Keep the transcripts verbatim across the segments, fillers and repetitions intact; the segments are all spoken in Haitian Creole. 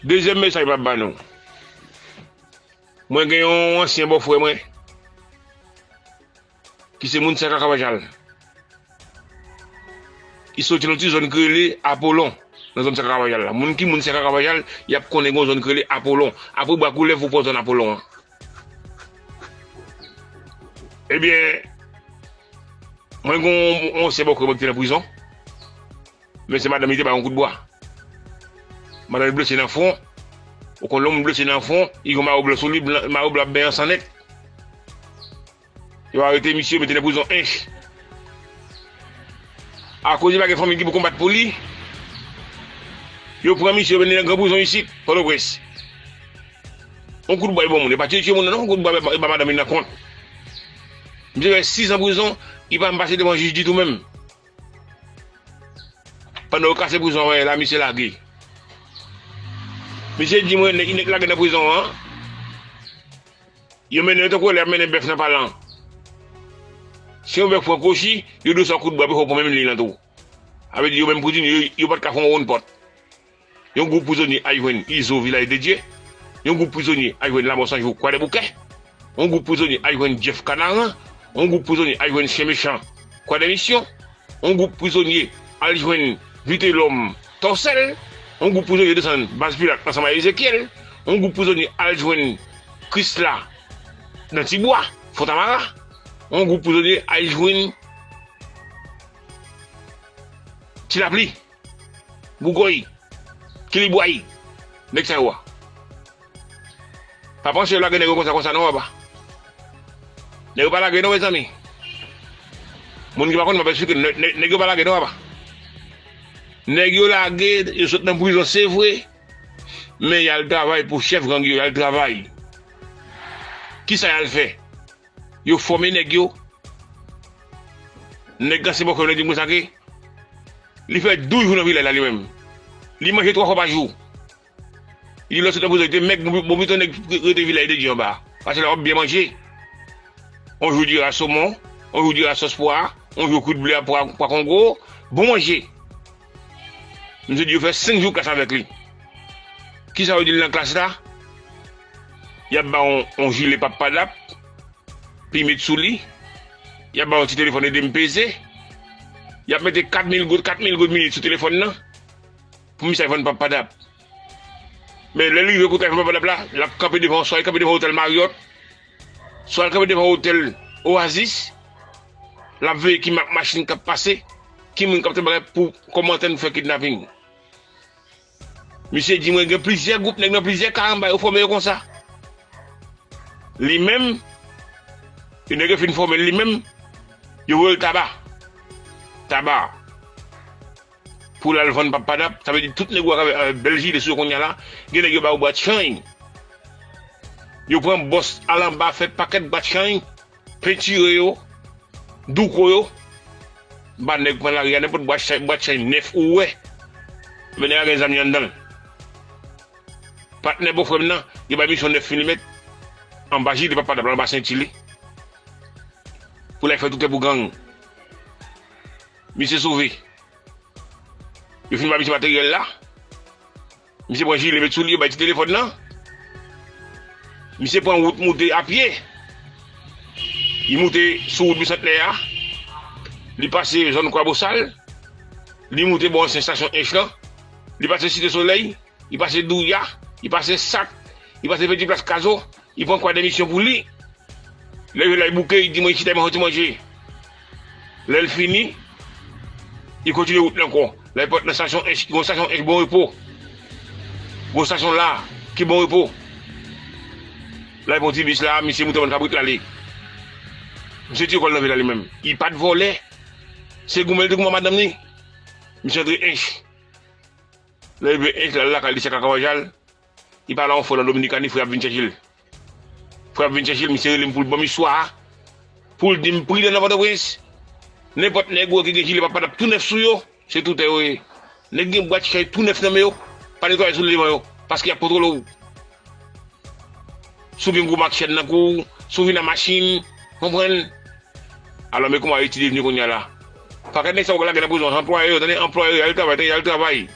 Dezyèm mesaj m ap ba nou. Mwen gen yon ansyen bòfrè mwen ki se moun Sèka Kavajal. Li soti nan ti zòn ki rele Apolon, nan zòn Sèka Kavajal la. Moun ki moun Sèka Kavajal, y ap konnen gen yon zòn ki rele Apolon. Apre Bwa Koulèv, ou pran zòn Apolon an. Ebyen, mwen gen yon, yon ansyen bòfrè mwen ki te nan prizon. Men se madanm li te ba yon kout bwa. Madanm li blese nan fwon. Ou konn lè yon moun blese nan fwon, li gen mayo blan sou li, blan, mayo blan ap benyen san nèt. Yo arete misye, yo mete nan prizon Ench. Akoz li pa gen fanmi ki pou konbat pou li, yo pran misye, yo mennen nan gran prizon isit, Pòtoprens. Yon kout bwa e ban moun, e pa tye tye moun nan non, yon kout bwa e ba, e ba madanm li nan kont. Misye fè sis an prizon, li pa menm pase devan jij ditou menm. Pandan yo kase prizon an la, misye lage. Misye di mwen, nèg, nèg lage nan prizon an, yo mennen yo tankou lè y ap mennen bèf nan palan. Si yon bèf pran kwochi, yo dwe sa kout bwa, pou yo pran menm liy lan tou. Sa vle di yo menm prizonye, yo, yo pa t ka fè yon wonn pòt. Yon gwoup prizonye al jwenn Izo, Vilaj de Dye. Yon gwoup prizonye al jwenn Lanmò San Jou, Kwadèboukè. Yon gwoup prizonye al jwenn Jeff Kanaran. Yon gwoup prizonye al jwenn Chen Mechan, Kwadèmisyon. Yon gwoup prizonye al jwenn Vitelòm, Tòsèl. Yon gwoup prizonye desann Baz Pilat ansanm ak Ezekyèl. Yon gwoup prizonye al jwenn Krisla nan Tibwa, Fontamara. Yon gwoup prizonye al jwenn Ti Lapli, Bougòy, Kilibway, nèg sa yo a. Pa panse yo lage nèg yo konsa konsa non, papa. Nèg yo pa lage non, mezanmi. Moun ki pa konn, m ap eksplike, nè-, nè-, nèg yo pa lage non, papa. Nèg yo lage, yo sot nan prizon, se vre. Men y al travay pou chèf gang yo, y al travay. Kisa y al fè? Yo fòme nèg yo. Nèg ansyen bòfrè mwen di m konsa ke li fè douz jou nan vilaj la li menm. Li manje twa fwa pa jou. Li di lè w sot nan prizon, li te mèg, bon, bon, pito nèg rete Vilaj de Dye anba. Paske la w ap byen manje. On jou diri a somon, on jou diri a sòs pwa, on jou kwit ble a pwa, pwa kongo, bon manje. Misye di yo fè senk jou klas avèk li. Kisa yo di l nan klas la? Y ap ba w on, on jile Pap Padap, pou y met sou li. Y ap ba w on ti telefòn ede m peze. Y ap mete kat mil goud, kat mil goud minit sou telefòn nan, pou misye al vann Pap Padap. Men lè l rive kote l al vann Pap Padap la, l ap kanpe devan, swa l kanpe devan otèl Marriott, swa l kanpe devan otèl Oasis, l ap veye ki mak machin k ap pase, ki moun k ap fè bagay pou kòmandan fè kidnaping. Misye di mwen gen plizyè gwoup nèg nan plizyè karamba yo fòme yo konsa. Li menm, yon nèg yo fin fòme li menm, yo voye l Taba. Taba. Pou l al vann Pap Padap, sa vle di tout nèg ou wè avèk, avèk bèl jile sou yo kounye a la, gen nèg yo ba yo bwat chany. Yo pran bòs al anba, fè pakèt bwat chany, pentire yo, douko yo, ba nèg pran lari a, nenpòt bwat chay, bwat chay nèf ou wè, men nèg la gen zam li anndan l. Patnè bòfrè m nan, yo bay misyon nèf milimèt anba jile Pap Padap la, anba senti li, pou l al fè toutè pou gang. Misye sove. Yo fin ba misye materyèl la. Misye pran jile met sou li, yo bay ti telefòn nan. Misye pran wout moute apye. Li moute sou wout Bisantnè a. Li pase zòn Kwabosal. Li moute bò ansyen estasyon Ench lan. Li pase Site Solèy. Li pase Douya. Li pase Sak. Li pase Peti Plas Kazo. Li pran Kwadèmisyon pou li. Lè l rive la, li bouke, li di mwen, "Chita, m a soti manje." Lè l fini, li kontinye wout li ankò. Lè l pòt nan estasyon Ench, gon estasyon Ench Bon Repo. Gon estasyon la, ki Bon Repo. Lè l pran ti bis la, misye moute bann kabrit l ale. Misye tire kò l nan vil la li menm. Li pa t vòlè. Se goumen l te goumen ak madanm li. Misye antre Ench. Lè l rive Ench, l al lakay li, se Kakawajal. Li pale a yon frè nan Dominikani, frè a ap vin chèche l. Frè a ap vin chèche l, misye rele m pou l ban m istwa a. Pou l di m pridan nan Pòtoprens. Nenpòt nèg ou wè ki gen jile Pap Padap tou nèf sou yo, se toutè yo ye. Nèg gen bwat chay tou nèf nan men yo, pa netwaye sou l devan yo, paske y ap kontwole w. Si w gen gwo mak chèn nan kou w, si w vin ak machin, konprann? Alò, men kòman Ayiti devni kounye a la. Pakèt nèg sa yo lage nan prizon, anplwaye yo, tande, anplwaye yo, y al travay, tande, y al travay.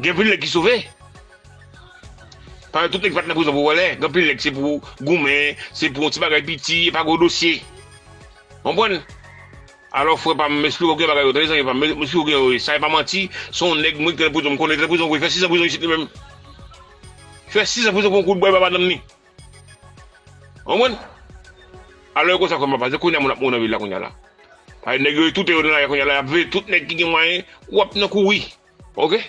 Gen anpil nèg ki sove. Paske tout nèg pa t nan prizon pou vòlè. Gen anpil nèg se pou goumen, se pou yon ti bagay piti, e pa gwo dosye. Konprann? Alò, frè pa m, m esplike w gen bagay yo, tande zanmi pa m, m esplike w gen yo, sa e pa manti, se yon nèg mwen ki te nan prizon, m konnen li te nan prizon vre, fè sis an prizon isit li menm. Fè sis an prizon pou yon kout bwa e pa madanm ni. Konprann? Alò, e konsa kòman pase, kounye a moun ap mouri nan vil la kounye a la. Paske nèg yo tout yo nan lari kounye a la, y ap veye tout nèg ki gen mwayen, w ap nan kouri. Oke?